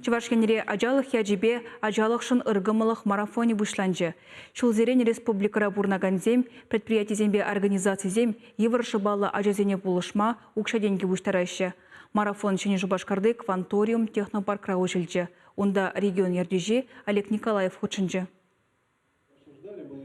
Чӑваш Енре ачалӑх ячӗпе ачалӑхшӑн ыркӑмӑллӑх марафонӗ пуҫланчӗ. Ҫулсерен республикӑра пурӑнакансем, предприятисемпе организацисем йывӑр шӑпаллӑ ачасене пулӑшма укҫа-тенкӗ пуҫтараҫҫӗ. Марафон Ҫӗнӗ Шупашкарти Кванториум технопаркра уҫӑлчӗ. Унта регион ертӳҫи Олег Николаев хутшӑнчӗ.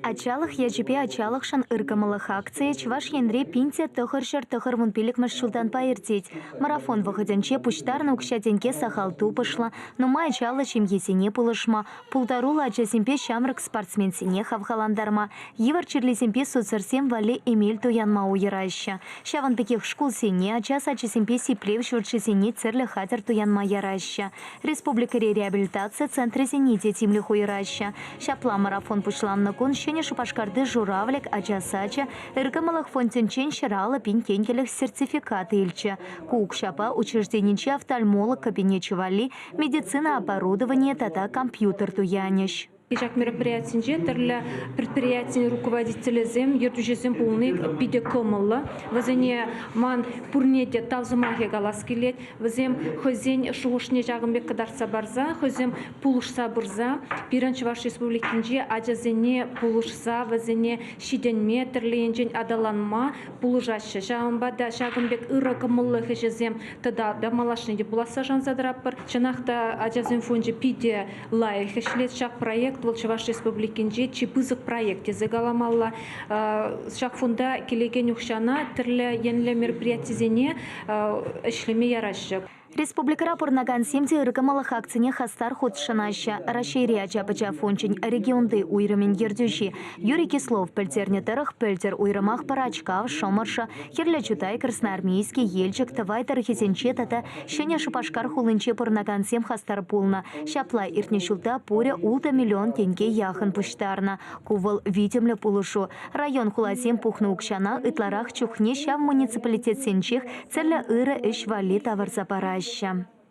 Ачалӑх ячӗпе ачалӑхшӑн ыркӑмӑллӑх акцийӗ Чӑваш Енре 1995-мӗш ҫултанпа иртет. Марафон вӑхӑтӗнче пуҫтарнӑ укҫа-тенке сахал тупӑшлӑ, нумай ачаллӑ ҫемьесене пулӑшма, пултаруллӑ ачасемпе ҫамрӑк спортсменсене хавхалантарма, йывӑр чирлисемпе сусӑрсем валли эмел туянма уйӑраҫҫӗ. Ҫавӑн пекех шкулсене, ача сачӗсемпе сиплев ҫурчӗсене тӗрлӗ хатӗр туянма яраҫҫӗ. Республикӑри реабилитаци центрӗсене те тимлӗх уйӑраҫҫӗ. Ҫапла марафон пуҫланнӑ кун Ҫӗнӗ Шупашкарти Журавлик ача сачӗ ыркӑмӑллӑх фондӗнчен 150 пин тенкӗлӗх сертификат илчӗ. Ку укҫапа учрежденинчи офтальмолог кабинечӗ валли медицина оборудованийӗ тата компьютер туянӗҫ. Ҫак мероприятинче тӗрлӗ предприятин руководителӗсем, ертӳҫӗсем пулни питӗ кӑмӑллӑ. Вӗсене ман пурне те тав сӑмахӗ калас килет. Вӗсем хӑйсен шухӑшне ҫакӑн пек кӑтартса парса, хӑйсем пулӑшса пырса пирӗн Чӑваш Республикинче ачасене пулӑшса вӗсене ҫитӗнме, тӗрлӗ енчен аталанма пулӑшаҫҫӗ. Ҫавӑнпа та ҫакӑн пек ырӑ кӑмӑллӑх ӗҫӗсем тата та малашне те пуласса шанса тӑратпӑр. Чӑнах та ачасен фончӗ питӗ лайӑх ӗҫлет ҫак проект. Вӑл Чӑваш Республикинче чи пысӑк проект тесе каламалла. Ҫак фонда килекен укҫана тӗрлӗ енлӗ мероприятисене ӗҫлеме яраҫҫӗ. Республикӑра пурӑнакансем те ыркӑмӑллӑх акцине хастар хутшӑнаҫҫӗ. Раҫҫейри ача-пӑча фончӗн регионти уйрӑмӗн ертӳҫи Юрий Кислов пӗлтернӗ тӑрӑх, пӗлтӗр уйрӑмах Пӑрачкав, Шӑмӑршӑ, Хӗрлӗ Чутай, Красноармейски, Елчӗк, Тӑвай тӑрӑхӗсенче тата Ҫӗнӗ Шупашкар хулинче пурӑнакансем хастар пулнӑ. Ҫапла иртнӗ ҫулта пурӗ ултӑ миллион тенке яхӑн пуҫтарнӑ. Ку вӑл витӗмлӗ пулӑшу. Район-хуласем пухнӑ укҫана ытларах чухне ҫав муниципалитетсенчех тӗрлӗ ырӑ ӗҫ валли тавӑрса параҫҫӗ.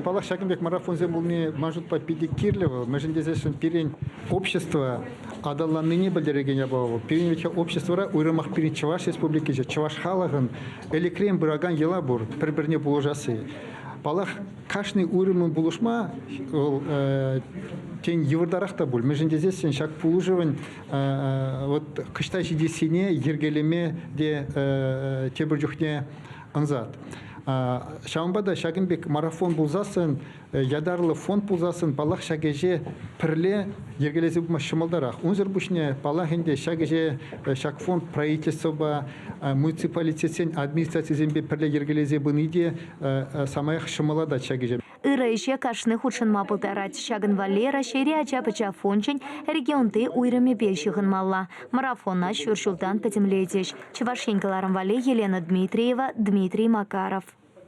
Паллах, ҫакӑн пек марафонсем пулни ман шутпа питӗ кирлӗ вӑл. Мӗншӗн тесессӗн пирӗн общество аталаннине пӗлтерекен япала вӑл. Пирӗн вӗт обществӑра уйрӑмах пирӗн Чӑваш Республикинче чӑваш халӑхӑн ӗлӗкрен пыракан йӑла пур, пӗр-пӗрне пулӑшасси. Паллах, кашни уйрӑммӑн пулӑшма вӑл тен йывӑртарах та пуль. Мӗншӗн тесессӗн ҫак пулӑшӑвӑн вот кӑҫта ҫитессине йӗркелеме те тепӗр чухне ансат. Ҫавӑнпа та ҫакӑн пек марафон пулсассӑн, ятарлӑ фонд пулсассӑн, паллах, ҫак ӗҫе пӗрле йӗркелесе пыма ҫӑмӑлтарах. Унсӑр пуҫне, паллах ӗнтӗ, ҫак ӗҫе ҫак фонд правительствӑпа, муниципалитетсен администрацисемпе пӗрле йӗркелесе пыни те самаях ҫӑмӑллатать ҫак ӗҫе. Ырӑ ӗҫе кашни хутшӑнма пултарать. Ҫакӑн валли Раҫҫейри ача-пӑча фончӗн регионти уйрӑмӗпе ҫыхӑнмалла. Марафона ҫур ҫултан пӗтӗмлетӗҫ. Чӑваш Ен кӑларӑм валли Елена Дмитриева, Дмитрий Макаров.